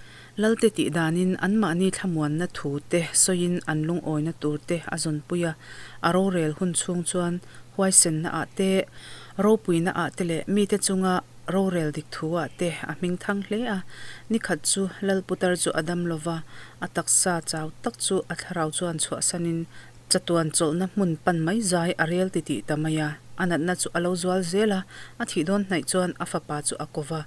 Lalte tih danin anmahni thlamuanna thu te sawiin an lungawina tur te a zawnpui a, a rorel hun chhung chuan huaisenna ah te, ropuina ah te leh mite chunga rorel dik thu ah te a hming thang hle a. Nikhat chu Lal Putar chu a dam lova, a taksa chau tak chu a thlarau chuan chhuahsanin chatuan chawlhna hmun pan mai zai a rel titih ta mai a. A natna chu a lo zual zel a, a thih dawn hnaih chuan a fapa chu a ko va.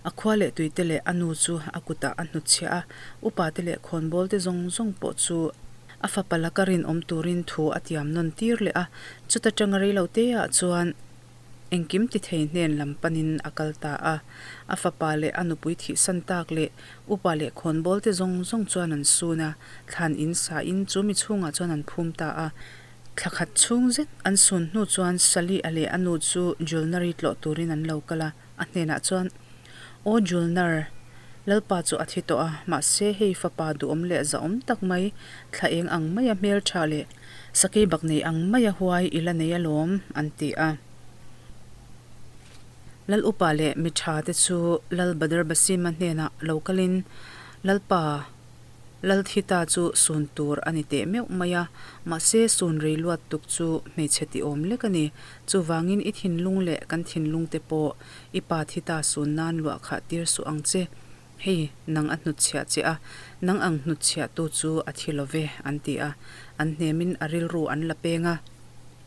A khua leh tuite leh a nu chu a kutah a hnutchhiah a, upate leh khawnbawlte zawng zawng pawh chu a fapa laka rinawm turin thu a tiam nawn tir leh a, chuta tanga rei lo te ah chuan engkim ti thei hnen lam panin a kal ta a. A fapa leh a nupui thihsan tak leh upa leh khawnbawlte zawng zawng chuan an sun a, thlan in sa in chu mi chhungah chuan an phum ta a. Thla khat chhung zet an sun hnu chuan Sali-a leh a nu chu Julnari tlawh turin an lo kal a. A hnenah chuan, Aw Julnar, Lalpa chu a thi tawh a, mahse hei fapa duhawm leh zahawm tak mai, thla eng ang maia hmeltha leh sakei bak nei ang maia huai i la nei alawm, an ti a. Lal upa leh mi tha te chu Lal Badr Basima hnenah lo kalin, Lalpa, Lalthita chu sun tur a ni teh meuh mai a, mahse sun rei luat tuk chu hmeichhe ti awm lek a ni. Chuvangin i thinlung leh kan thinlung te pawh i pa Thita sun nan luah khah tir suh ang che. Hei, nang a hnutchhiah che a, nang ang hnutchhiahtu chu a thi lo ve, an ti a. An hnemin a rilru an la peng a.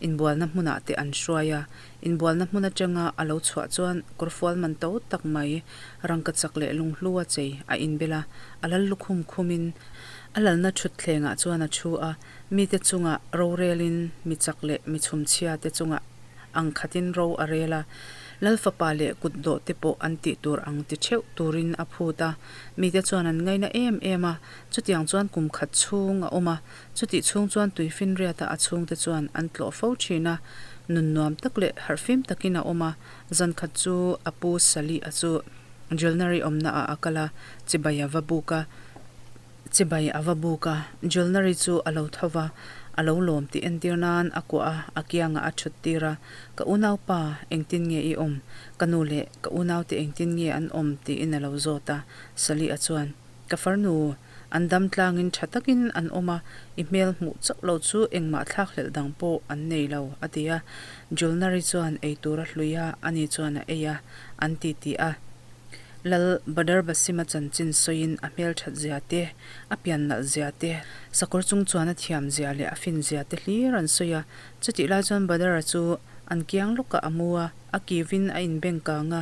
Inbualna hmunah te an hruai a, inbualna hmun atanga a lo chhuah chuan kawrfual man to tak mai, rangkachak leh lunghlu a chei a inbel a, a lal lukhum khumin a lalna thutthlengah chuan a thu a, mite chungah rorelin mi chak leh mi chhumchhia te chungah ang khatin ro a rel a, lal fapa leh kutdawh te pawh an tih tur ang ti theuh turin a phut a, mite chuan an ngaina em em a, chutiang chuan kum khat chhung a awm a, Chutih chhung chuan Tuifinriata a chhungte chuan an tlawh fo thin a, nun nuam tak leh harhfim takin a awm a. Zan khat chu a pu Sali-a chu Julnari awmna ah a kal a, chibai a va buk a. Chibai a va buk a, Julnari chu a lo tho va, a lo lawm tih entir nan a kuah a, a kiangah a thut tir a, Ka unaupa, engtin nge i awm? Ka nu leh ka unaute engtin nge an awm? tiin a lo zawt a. Sali-a chuan, Ka farnu, an dam tlangin tha takin an awm a, i hmel hmuh chauh lo chu engmah thlakhlelh dang pawh an nei lo, a ti a. Julnari chuan ei tur a hlui a, ani chuan a ei a, an ti ti a. Lal Badar Basima chanchin sawiin a hmel that zia te, a pian nalh zia te, sakawr chung chuan a thiam zia leh a fin zia te hlir an sawi a. Chutih lai chuan Badara chu an kiang lawkah a mu a, a kivin a inbeng kang a.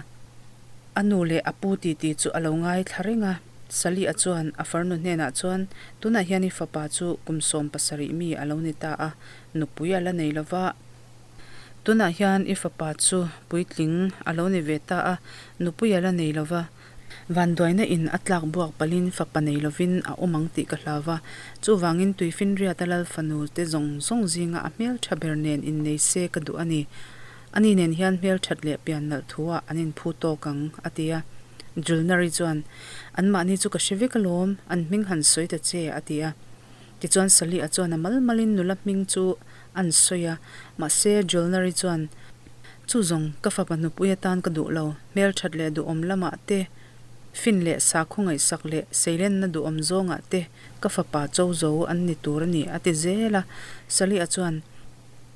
A nu leh a pu titi chu a lo ngaithla reng a. Sali-a chuan a farnu hnenah chuan, Tunah hian i fapa chu kum 70 mi a lo ni ta a, nupui a la nei lo va. Tunah hian i fapa chu puitling a lo ni ve ta a, nupui a la nei lo va. Vanduaina in a tlak buak palhin fapa nei lovin a awm ang tih ka hlau va, chuvangin Tuifinriata lal fanu te zawng zawng zinga a hmeltha ber nen innei se ka duh a ni. Ani nen hian hmelthat leh pian nalh thuah an inphu tawk ang, a ti a. Julnari chuan, Anmahni chu ka hre vek alawm, an hming han sawi ta che, a ti a. Tichuan Sali-a chuan a mal malin nula hming chu an sawi a, mahse Julnari chuan, Chu zawng, ka fapa hnupui atan ka duh lo, hmelthat leh duhawm lamah te, fin leh sakhaw ngaihsak leh seilenna duhawm zawngah te ka fapa cho zo an ni tur a ni, a ti zel a. Sali-a chuan,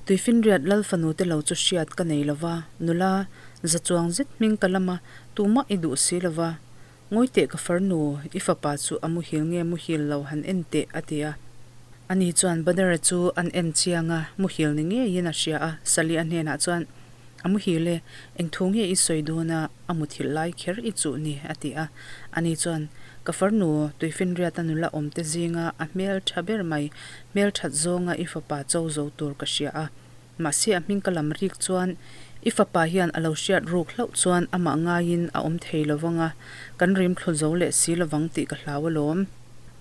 Tuifinriat lal fanu te lo chu hriat ka nei lo va, nula za chuang zet hming ka lam a, tumah i duh si lo va. Ngawi teh ka farnu, i fapa chu a muhil nge muhil lo han en teh, a ti a. Ani chuan Badara chu an en chiang a, muhil ni ngeiin a hria a, Sali-a hnenah chuan, A muhil e, eng thu nge i sawi dawn a, a muthilh lai kher i chuh ni, a ti a. Ani chuan, Ka farnu, Tuifinriata nula awmte zinga a hmel tha ber mai, hmel that zawnga i fapa cho zo tur ka hria a. Mahse a hming ka lam rik chuan i fapa hian a lo hriat ruk hlauh chuan amah ngaiin a awm thei lo vang a, kan rim thlu zo leh si lo vang tih ka hlau alawm.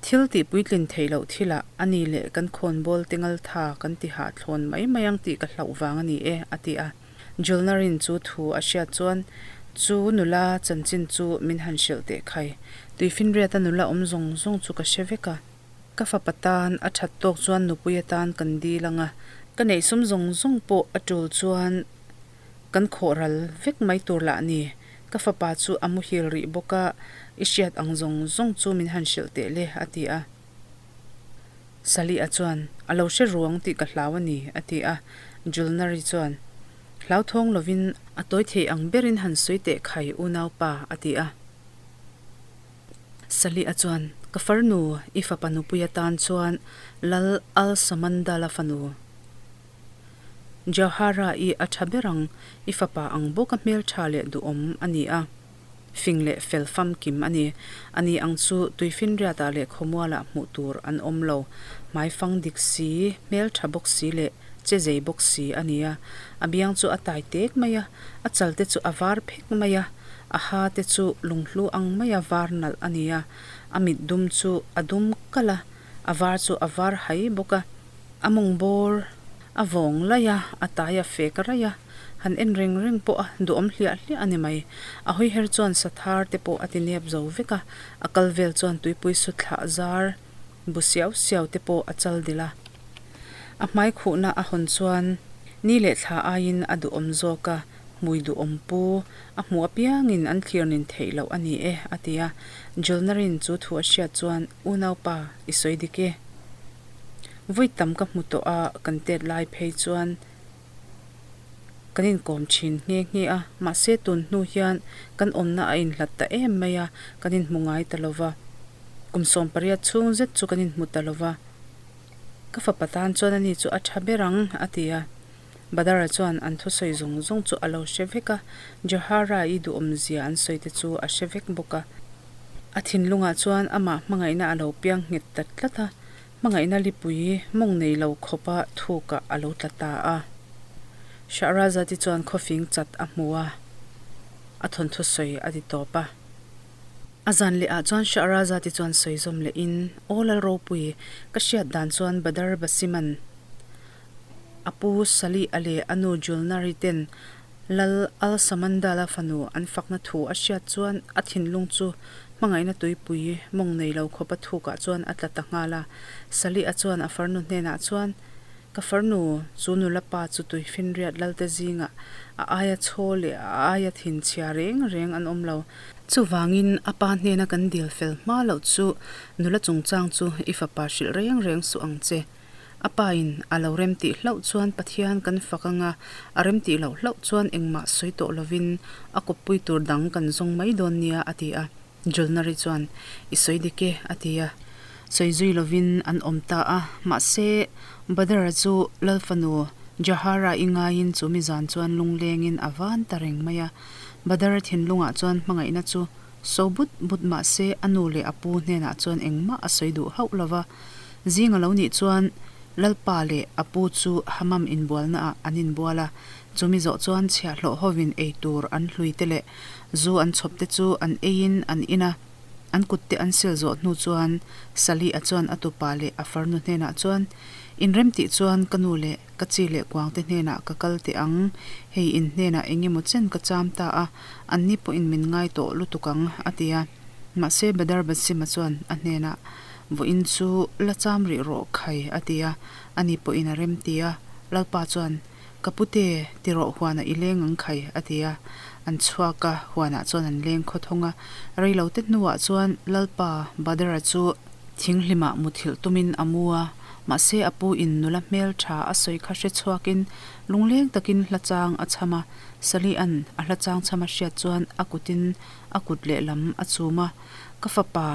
Thil tih puitlin theih loh thilah a ni leh kan khawnbawl te ngaltha kan ti hah thlawn mai mai ang tih ka hlauh vang a ni e, a ti a. Julnarin chu thu a hriat chuan chu nula chanchin chu min han hrilh teh khai. Tuifinriata nula awm zawng zawng chu ka hre vek a. Ka fapa tan a that tawk chuan nupui atan kan dil ang a, ka neih sum zawng zawng pawh a tul chuan kan khawh ral vek mai tur lah ni. Ka fapa chu a muhil rih bawk a, i hriat ang zawng zawng chu min han hrilh teh le, a ti a. Sali-a chuan, A lo hre ruang tih ka hlau a ni, a ti a. Julnari chuan, Hlauthawng lovin a tawi thei ang berin han sawi teh khai unaupa, a ti a. Sali-a chuan, Ka farnu, i fapa nupui atan chuan Lal Al-Samandala fanu Jawhara-i a tha ber ang, i fapa ang bawka hmeltha leh duhawm a ni a, fing leh fel famkim a ni. Ani ang chu Tuifinriatah leh Khawmualah hmuh tur an awm lo, hmaifang dik si, hmeltha bawk si leh che zei bawk si a ni a. A biang chu a tai tek mai a, a chal te chu a var phek mai a. A ha te chu lunghlu ang maia var nalh a ni a, a mit dum chu a dum kalh a, a var chu a var hai bawk a. A mawng bawr a vawng laih a, a tai a fek raih a, han en reng reng pawh a duhawm hliah hliah a ni mai. A hawiher chuan sathar te pawh a ti nep zo vek a, a kal vel chuan tuipui su thlah zar bu siau siau te pawh a chal dil a. A hmai khuhna a hawn chuan ni leh thla aiin a duhawm zawk a, Hmui duhawm pu, a hmuh apiangin an thlir nin theih loh a ni e, a ti a. Julnarin chu thu a hriat chuan, Unaupa, i sawi dik e. Vawi tam ka hmu tawh a, kan tet lai phei chuan kan inkawm thin nghe nghe a, mahse tun hnu hian kan awmna a inhlat ta em mai a, kan inhmu ngai ta lo va. Kum 18 chhung zet chu kan inhmu ta lo va. Ka fapa tan chuan ani chu a tha ber ang, a ti a. Badara chuan an thusawi zawng zawng chu a lo hre vek a, Johara-i duhawmzia an sawi te chu a hre vek bawk a. A thinlungah chuan amah hmangaihna a lo piang nghet ta tlat a, hmangaihna lipui mawng nei lo khawpa thukah a lo tla ta a. Shahrazad-i chuan khawfing chat a hmu a, a thawnthu sawi a ti tawp a. A zan leh ah chuan Shahrazad-i chuan sawi zawm lehin, Aw Lalropui, ka hriat dan chuan Badar Basiman, A pu Salih-a leh a nu Julnari ten Lal Al-Samandala fanu an fakna thu a hriat chuan a thinlung chu hmangaihna tuipui mawng nei lo khawpa thukah chuan a tla ta nghal a. Salih-a chuan a farnu hnenah chuan, Ka farnu, chu nula pa chu tuifinriat lalte zingah a aia chhaw leh a aia thinchhia reng reng an awm lo. Chuvangin a pa hnena kan dil fel hma loh chu nula chungchang chu i fapa hrilh reng reng suh ang che. A pa in a lo remtih hlauh chuan Pathian kan fak anga, a remtih loh hlauh chuan engmah sawi tawh lovin a kawppui tur dang kan zawng mai dawn nia a ti a. Julnari chuan, I sawi dik e a ti a. Sawi zui lovin an awm ta a. Mahse, Badara chu Lal fanu Jahara i ngaiin chu mi zan chuan lunglengin a van ta reng mai a. Badara thinlungah chuan hmangaihna chu so but but mahse a nu leh a pu hnenah chuan engmah a sawi duh hauh lova. Zing a lo nih chuan Lalpa leh a pu chu Hammam inbualnaah an inbual a. Chumi zawh chuan chhiahhlawh hovin ei tur an hlui te leh zu an chhawp te chu an eiin an in a. An kut te an sil zawh hnu chuan Sali-a chuan a tupa leh a farnu hnenah chuan, Inrem tih chuan ka nu leh ka chi leh kuang te hnenah ka kal teh ang, hei in hnenah eng emaw chen ka cham ta a, anni pawhin min ngai tawh lutuk ang, a ti a. Mahse Badar Batsima chuan a hnenah, Vawiin chu la cham rih rawh khai, a ti a, ani pawhin a rem ti a. Lalpa chuan, Ka pute, ti rawh huanah i leng ang khai, a ti a. An chhuak a, huanah chuan an leng khaw thawng a. Reilote hnuah chuan Lalpa Badara chu thinghlimah muthilh tumin a mu a, mahse a pu in nula hmel tha a sawi kha hre chhuakin lungleng takin hla chang a chham a. Sali'an a hla chang chham a hriat chuan a kutin a kut lehlam a chum a, Ka fapa,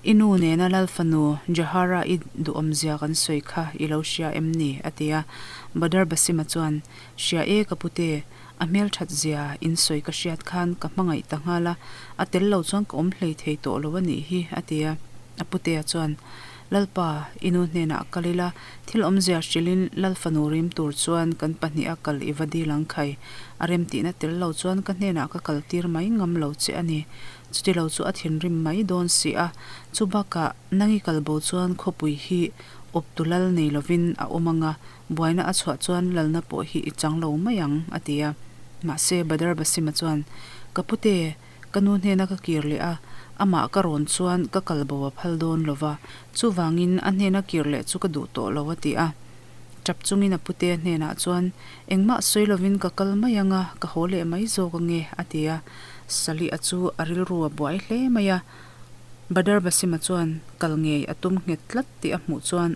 i nu nena Lal fanu Jahara i duhawmzia kan sawi kha i lo hria em ni? a ti a. Badar Basima chuan, Hria e ka pute, a hmelthat zia in sawi ka hriat khan ka hmangaih ta nghal a, a tel lo chuan ka awm hlei thei tawh lo a nih hi, a ti a. A putea chuan, Lalpa, i nu hnenah kal ila, thil awmzia hrilhin Lal fanu rim tur chuan kan pahniha kal i va dil ang khai. A remtihna tel lo chuan ka hnenah ka kal tir mai ngam lo che a ni. Chuti lo chu a thinrim mai dawn si a, chu bakah nang i kal bo chuan khawpui hi awptu lal nei lovin a awm ang a, buaina a chhuah chuan lalna pawh hi i chang lo mai ang, a ti a. Mahse, Badar Basima chuan, Ka pute, ka nu hnena ka kir leh a, amah ka rawn chuan ka kal bo a phal dawn lo va, chuvangin a hnena kir leh chu ka duh tawh lo, a ti a. Tap chungin a putea hnenah chuan, Engmah sawi lovin ka kal mai ang a, ka haw leh mai zawk ange, a ti a. Sali-a chu a rilru a buai hle mai a. Badar Basima chuan kal ngei a tum nghet tlat tih a hmuh chuan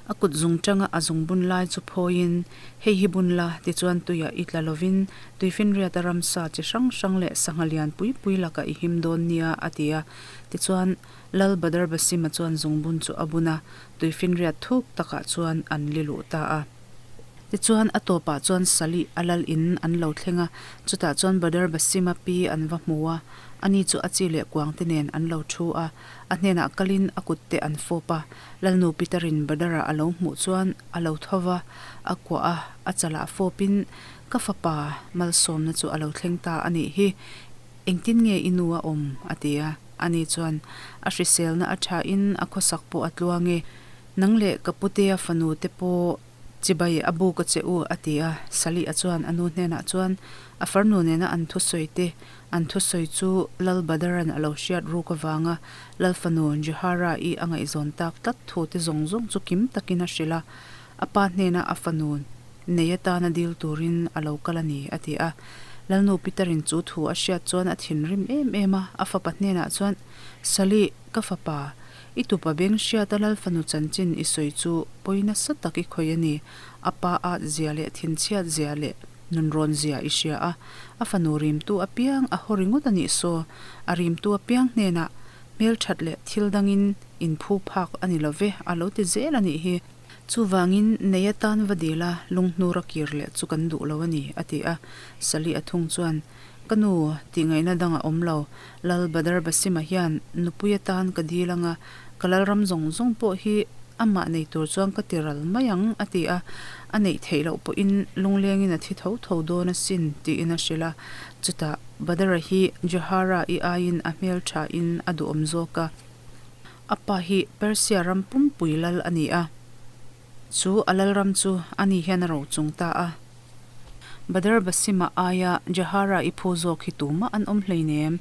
a kut zung tanga a zung bun lai chu phawiin, Hei hi bun la, tichuan tuiah i tla lovin tuifinriata ramsa chi hrang hrang leh sangha lian pui pui lakah i him dawn nia, a ti a. Tichuan, Lal Badar Basima chuan zungbun chu a bun a, tuifinriat thuk takah chuan an li luh ta a. Tichuan, a tawpah chuan Salih a lal in an lo thleng a, chutah chuan Badar Basima pi an va hmu a, ani chu a chi leh kuang te nen an lo thu a, a hnenah kalin a kut te an fawp a. Lalnu Peter-in Badar-a a lo hmuh chuan a lo tho va, a kuah a, a chalah fawpin, Ka fapa, malsawmna chu a lo thleng ta a nih hi, engtin nge i nu a awm? a ti a. Ani chuan, A hriselna a thain a khawsak pawh a tluang e, nang leh ka putea fanu te pawh Chibai a buk a che u, a ti a. Sali-a chuan a nu hnenah chuan a farnu nena an thusawi te, an thusawi chu Lal Badaran a lo hriat ruk avanga Lal fanu Jehara-i a ngaihzawn tak tlat thu te zawng zawng chu kim takin a hrilh a, a pa hnena a fanu nei atana dil turin a lo kal a ni, a ti a. Lalnu Peter-in chu thu a hriat chuan a thinrim em em a, a fapa hnenah chuan, Sali, ka fapa, I tupa beng hriata Lal fanu chanchin i sawi chu pawi nasa tak i khawih a ni. A pa at zia leh thinchhiat zia leh nunrawn zia i hria a, a fanu rimtu apiang a haw ringawt a nih saw. A rimtu apiang hnenah hmelthat leh thil dangin inphu phak a ni lo ve a lo ti zel a nih hi. Chuvangin nei atan va dil a, lunghnur a kir leh chu kan duh lo a ni, a ti a. Sali a thung chuan, Ka nu, tih ngaihna dang a awm lo. Lal Badar Basima hian nupui atan ka dil anga, ka lalram zawng zawng pawh hi amah nei tur chuan ka ti ral mai ang, a ti a. A neih theih loh pawhin lunglengin a thi tho tho dawn asin, tiin a hrilh a. Chutah, Badara hi Johara-i aiin a hmel thain a duhawm zawk a. A pa hi Persia ram pumpui lal a ni a. Chu a lalram chu ani hian a rochung ta a. Badar Basima aia Jahara i phu zawk hi tumah an awm hleinem.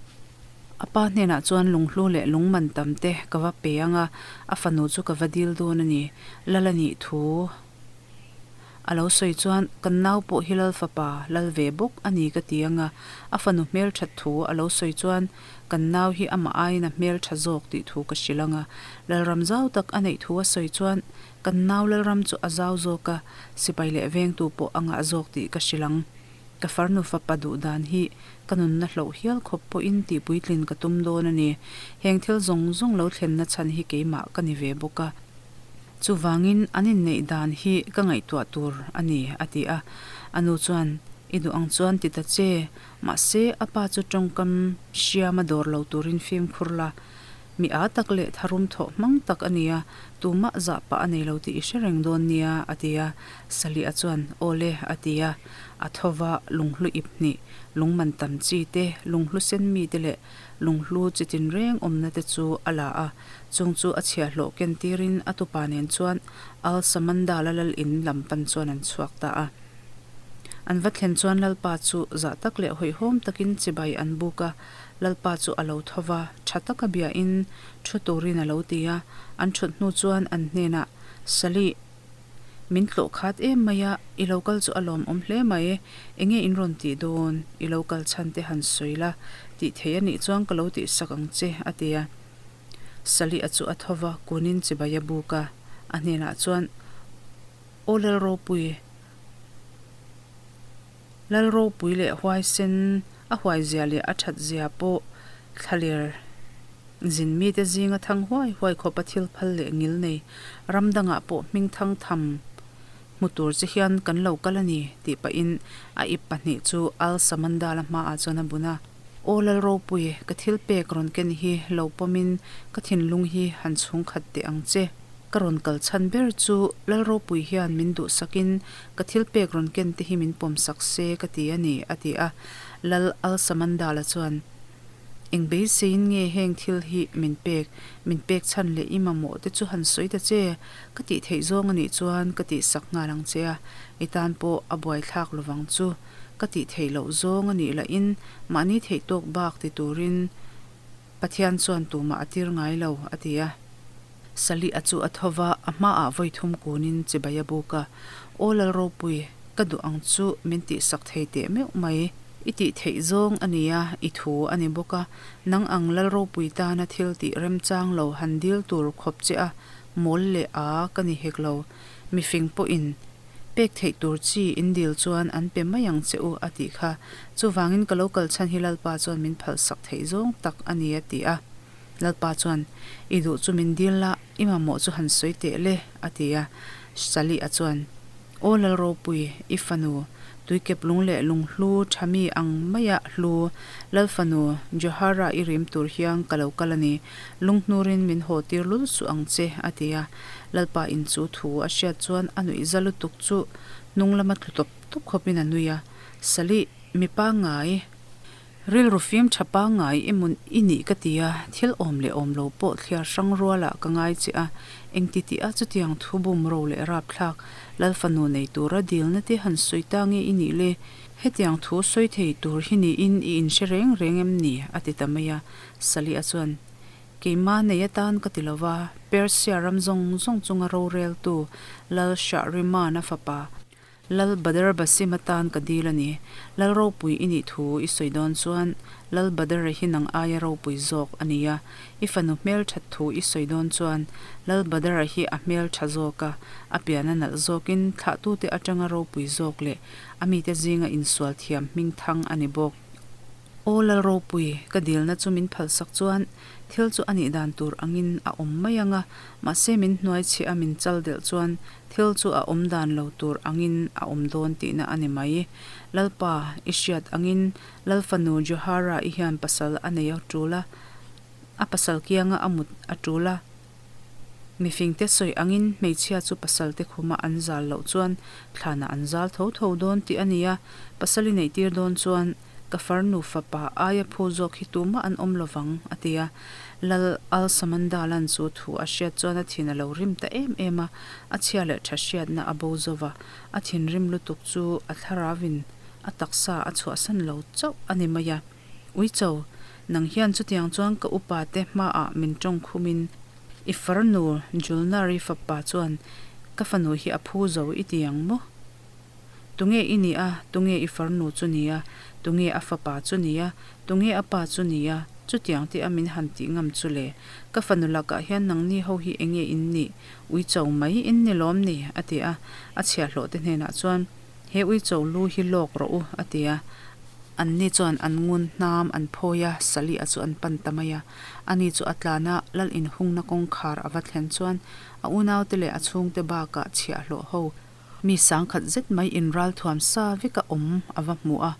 A pa hnenah chuan lunghlu leh lungman tam te ka va pe ang a, a fanu chu ka va dil dawn a ni. Lal a nih thu a lo sawi chuan kan nau pawh hi lal fapa lal ve bawk a ni ka ti ang a, a fanu hmelthat thu a lo sawi chuan kan nau hi amah aiin a hmeltha zawk tih thu ka hrilh ang a, lalram zau tak a neih thu a sawi chuan Kan nau Lalram chu a zau zawk a, sipai leh vengtu pawh a ngah zawk tih ka hrilh ang. Ka farnu fapa duh dan hi ka nunna hloh hial khawp pawhin tih puitlin ka tum dawn a ni. Heng thil zawng zawng lo thlenna chhan hi keimah ka ni ve bawk a. Chuvangin an inneih dan hi ka ngaihtuah tur a ni, a ti a. A nu chuan, I duh ang chuan ti ta che, mahse a pa chu tawngkam hriama dawr lo turin fimkhur la. Mi â tak leh tharum thawh hmang tak a ni a, tumah zah pah a nei lo tih i hre reng dawn nia, a ti a. Saliha chuan, Aw le, a ti a. A tho va, lunghlu ip hnih, lungman tam chi te, lunghlu sen mi te leh lunghlu chi tinreng awmna te chu a la a. Chung chu a chhiahhlawh ken tirin a tupa nen chuan Al Samandala lal in lam pan chuan an chhuak ta a. An va thlen chuan Lalpa chu zah tak leh hawihhawm takin chibai an buk a. Lalpa chu a lo tho va, tha taka biain thu turin a lo ti a. An thut hnu chuan an hnenah, Salih, min tlawh khat em mai a, i lo kal chu a lawmawm hle mai. Enge in rawn tih dawn? I lo kal chhan te han sawi la, tih thei a nih chuan ka lo tihsak ang che, a ti a. Salih-a chu a tho va, kunin chibai a buk a. A hnenah chuan, Aw Lalropui, Lalropui leh huaisen a huaizia leh a thatzia pawh thlaler zin mite zinga thang huai huai khawpa thil phal leh ngil nei ram dangah pawh hming thang tham hmu tur che hian kan lo kal a ni tih pahin a ip pahnih chu Al Samandala hmaah chuan a bun a. Aw Lalropui, ka thil pek rawn ken hi lo pawmin ka thinlung hi han chhungkhat teh ang che. Ka rawn kal chhan ber chu Lalropui hian min duhsakin ka thil pek rawn ken te hi min pawmsak se ka ti a ni, a ti a. Lal Alsamandala chuan, Eng beiseiin nge heng thil hi min pek? Min pek chhan leh i mamawh te chu han sawi ta che. Ka tih theih zawng a nih chuan ka tihsak nghal ang che a, i tan pawh a buaithlak lovang chu. Ka tih theih loh zawng a nih lahin mahni theih tawk bak ti turin Pathian chuan tumah a tir ngai lo, a ti a. Salih-a chu a tho va, a hmaah vawi thum kunin chibai a buk a. Aw Lalropui, ka duh ang chu min tihsak thei teh meuh mai. I tih theih zawng a ni a, i thu a ni bawk a. Nang ang Lalropui tana thil tih remchang lo han dil tur khawp che a, mawl leh a ka ni hek lo. Mifing pawhin Pek theih tur chi in dil chuan an pe mai ang che u, a tih kha. Chuvangin ka lo kal chhan hi Lalpa chuan min phalsak theih zawng tak a ni, a ti a. Lalpa chuan, I duh chu min dil la, i mamawh chu han sawi teh le, a ti a. Sali-a chuan, Aw Lalropui, i fanu, tuikep lung leh lunghlu tha mi ang maia hlu, Lalfanu Johara i rim tur hian ka lo kal a ni, lunghnurin min haw tir lul suh ang che, a ti a. Lalpa in chu thu a hriat chuan a nuih za lutuk chu hnung lama tlu tawp tawp khawpin a nui a, Salih, mi pangngai, rilru fim tha pangngai i mun i nih ka ti a, thil awm leh awm lo pawh thliar hrang rualah ka ngai che a, engti tih a chutiang thu bum ro leh rapthlak Lal fanu nei tura dilna te han sawi ta nge i nih le? Hetiang thu sawi thei tur hi niin i inhre reng reng em ni? a ti ta mai a, Salih-a chuan, Keimah nei atan ka ti lo va, Persia ram zawng zawng chunga roreltu Lal Shahriman-a fapa Lal Badr Basim atan ka dil a ni. Lal ropui i nih thu i sawi dawn chuan Lal Badr-a hi nang aia ropui zawk a ni a, i fanu hmelthat thu i sawi dawn chuan Lal Badr-a hi a hmeltha zawk a, a pian a nalh zawkin thlahtute atanga ropui zawk leh a mite zinga insual thiam hmingthang a ni bawk. Aw Lalropui, ka dilna chu min phalsak chuan thil chu a nih dan tur angin a awm mai ang a, mahse min hnuai chhiah a min chal delh chuan thil chu a awm dan lo tur angin a awm dawn tihna a ni mai. Lalpa, i hriat angin Lalfanu Johara i hian pasal a nei a tul a, a pasal kianga a mut a tul a, Mifingte sawi angin hmeichhia chu pasalte khuma an zal loh chuan thlanah an zal tho tho dawn tih a ni a, pasal i neihtir dawn chuan ka farnu fapa aia phu zawk hi tumah an awm lovang, a ti a. Lal Al Samandalan chu thu a hriat chuan a thin a lo rim ta em em a, a chhia leh tha hriatna a bo zo va, a thinrim lutuk chu a thlaravin a taksa a chhuahsan lo chauh a ni mai a. Uicho, nang hian chutiang chuan ka upa te hmaah min tawng khumin i farnu Julnari fapa chuan ka fanu hi a phu zo i ti ang maw? Tunge i nih a, tunge i farnu chu ni a, tunge a fapa chu ni a, tunge a pa chu ni a, chutiang te a min han tih ngam chu le? Ka fanu lakah hian nangni ho hi enge in nih? Uicho mai in ni lawm ni? a ti a, a chhiahhlawh te hnenah chuan He uicho lu hi lawk rawh u, a ti a. Anni chuan an ngun hnam an phawi a, Salih-a chu an pan ta mai a. Ani chu a tlan a, lal inhungna kawngkhar a va thlen chuan a unaute leh a chhungte bakah chhiahhlawh ho mi sangkhat zet mai inral thuam sa veka awm a va hmu a.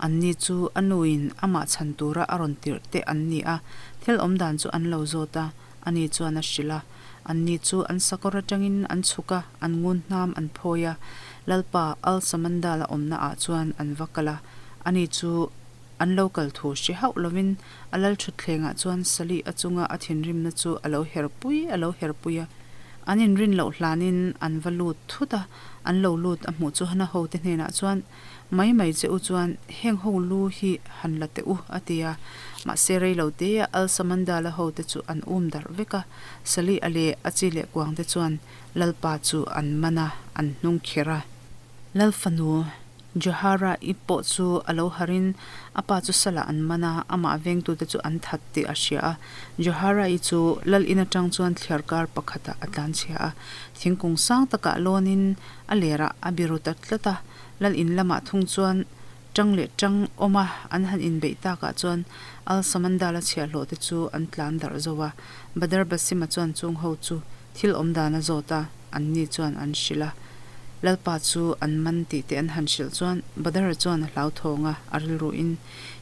Anni chu a nuin amah chhan tura a rawn tirh te an ni a. Thil awm dan chu an lo zawt a, ani chuan a hrilh a. Anni chu an sakawr atangin an chhuk a, an ngun hnam an phawi a. Lalpa Al-Samandal-a awmna ah chuan an va kal a, ani chu an lo kal thu hre hauh lovin a lal thutthlengah chuan Salih a chunga a thinrimna chu a lo her pui a lo her pui a. An inrin loh hlanin an va lut thut a, an lo lut a hmuh chu Hana hote hnenah chuan, Mai mai che u chuan heng ho lu hi han la teh u, a ti a. Mahse rei lo te a Al Samandala hote chu an um darh vek a, Salih a leh a chi leh kuang te chuan Lalpa chu an man a, an hnung kher a. Lal fanu Johara i pawh chu a lo harin a pa chu salah an man a, amah vengtute chu an that tih a hria a. Johara i chu lal in atang chuan thliarkar pakhatah a tlanchhia a, thingkung sang takah lawnin a lerah a biru ta tlat a. Lal in lamah thung chuan tang leh tang awm a, an han inbeih takah chuan Al Samandala chhiahhlawh te chu an tlan darh zo a. Badar Basima chuan chung ho chu thil awm dan a zawt a, anni chuan an hrilh a. Lalpa chu an man tih te an han hrilh chuan Badara chuan a hlauthawng a, a rilruin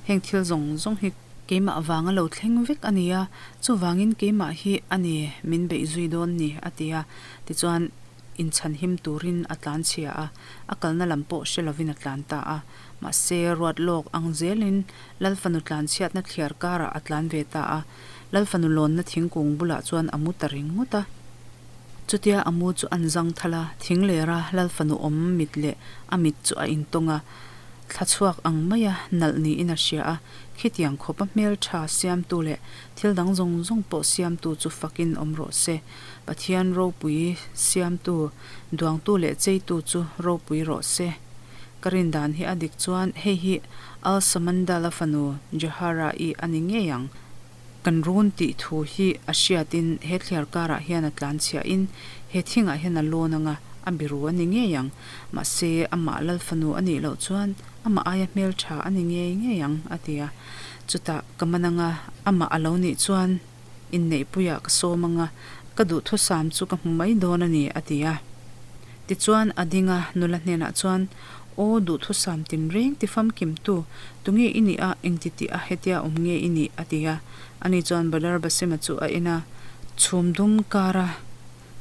heng thil zawng zawng hi keimah vanga lo thleng vek a ni a, chuvangin keimah hi a ni min beih zui dawn ni a ti a. Tichuan. Inchhanhim turin a tlanchhia a, a kalna lam pawh hre lovin a tlan ta a. Mahse, ruat lawk ang zelin Lal fanu tlanchhiatna thliar karah a tlan ve ta a. Lal fanu lawnna thingkung bulah chuan a mu ta ringawt a. Chutia a mu chu an zang thal a, thing lera Lal fanu awm mit leh a mit chu a intawng a. Thla chhuak ang maia nalh niin a hria a, khitiang khawpa hmeltha siamtu leh thil dang zawng zawng pawh siamtu chu fakin awm rawh se. Pathian ropui siamtu, duangtu leh cheitu chu ropui rawh se. Ka rin dan hi a dik chuan hei hi Al Samandala fanu Johara-i a ni ngei ang. Kan run tih thu hi a hriatin he thliar karah hian a tlan chhiahin he thingah hian a lawn anga a biru a ni ngei ang. Mahse, amah Lal fanu a nih loh chuan amah aia hmeltha a ni ngei ngei ang, a ti a. Chutah ka man anga amah a lo nih chuan Inneihpuiah ka sawm anga, ka duhthusam chu ka hmu mai dawn a ni, a ti a. Tichuan, a ding a, nula hnenah chuan, Aw, duhthusam tinreng ti famkimtu, tunge i nih a, engti tih a hetia awm nge i nih? a ti a. Ani chuan Badar Basima chu a en a, chhum dum kara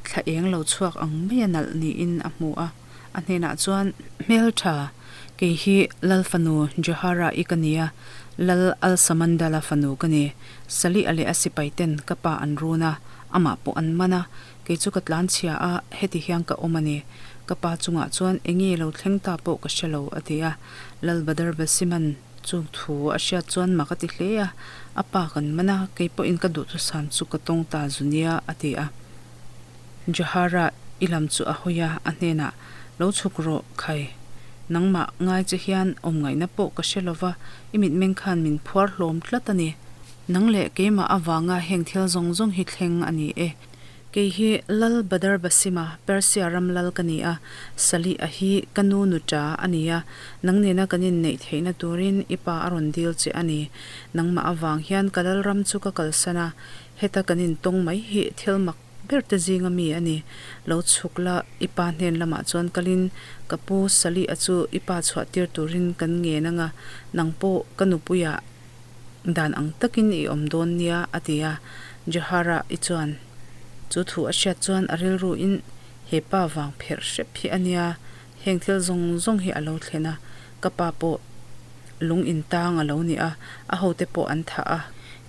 thla eng lo chhuak ang maia nalh niin a hmu a. A hnenah chuan, Hmeltha, kei hi Lal fanu Johara i ka ni a, Lal Al-Samandala fanu ka ni. Salih-a leh a sipai ten ka pa an run a, amah pawh an man a, kei chu ka tlanchhia a, heti hian ka awm a ni. Ka pa chungah chuan enge lo thleng ta pawh ka hre lo, a ti a. Lal Badar Basiman chu thu a hriat chuan mak a ti hle a, A pa kan man a, kei pawhin ka duhthusam chu ka tawng ta zu nia, a ti a. Johara i lam chu a hawi a, a hnenah, Lo chhuk rawh, khai. Nangmah ngai che hian awm ngaihna pawh ka hre lova, i mitmeng khan min phuar hlawm tlat a ni. Nang leh keimah avanga heng thil zawng zawng hi thleng a ni e. Kei hi Lal Badar Basima, Persia ram lal ka ni a, Salih a hi ka nu nuṭa a ni a, nang nena kan inneih theihna turin i pa a rawn dil che a ni. Nangmah avang hian ka lal ram chu ka kalsan a, Heta kan intawng mai hi thil mak ber te zinga mi a ni. Lo chhuk la, i pa hnen lamah chuan kalin ka pu Salih-a chu i pa chhuah tir turin kan ngen anga, nang pawh ka nupuiah dan ang takin i awm dawn nia, a ti a. Johara-i chuan chu thu a hriat chuan a rilruin he pa vang pherh hrep hi a nia, Heng thil zawng zawng hi a lo thlen a, ka pa pawh lung intang a lo ni a, a hote pawh an thah a.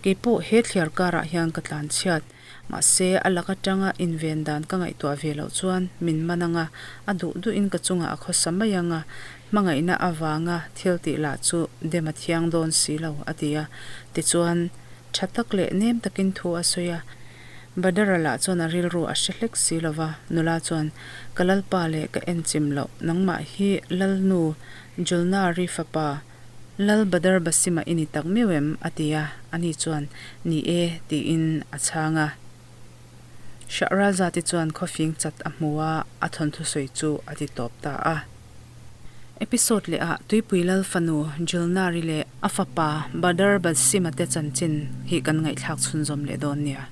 Kei pawh he thliar karah hian ka tlan chhiat. Mahse, a lak atanga inven dan ka ngaihtuah ve loh chuan min man ang a, a duh duhin ka chungah a khawsa mai ang a, hmangaihna avanga thil tih lah chu dem a thiang dawn si lo, a ti a. Tichuan, tha tak leh nem takin thu a sawi a. Badara lah chuan a rilru a hre hlek si lo va, nula chuan, Ka lalpa leh ka en chim loh, nangmah hi Lalnu Julnari fapa Lal Badar Basima i ni tak meuh em? a ti a, ani chuan, Ni e, tiin a chhang a. Shahrazad-i chuan khawfing chat a hmu a, a thawnthu sawi chu a ti tawp ta a. Episode leh ah Tuipui Lal fanu Julnari leh a fapa Badar Basima te chanchin hi kan ngaihthlak chhunzawm leh dawn nia.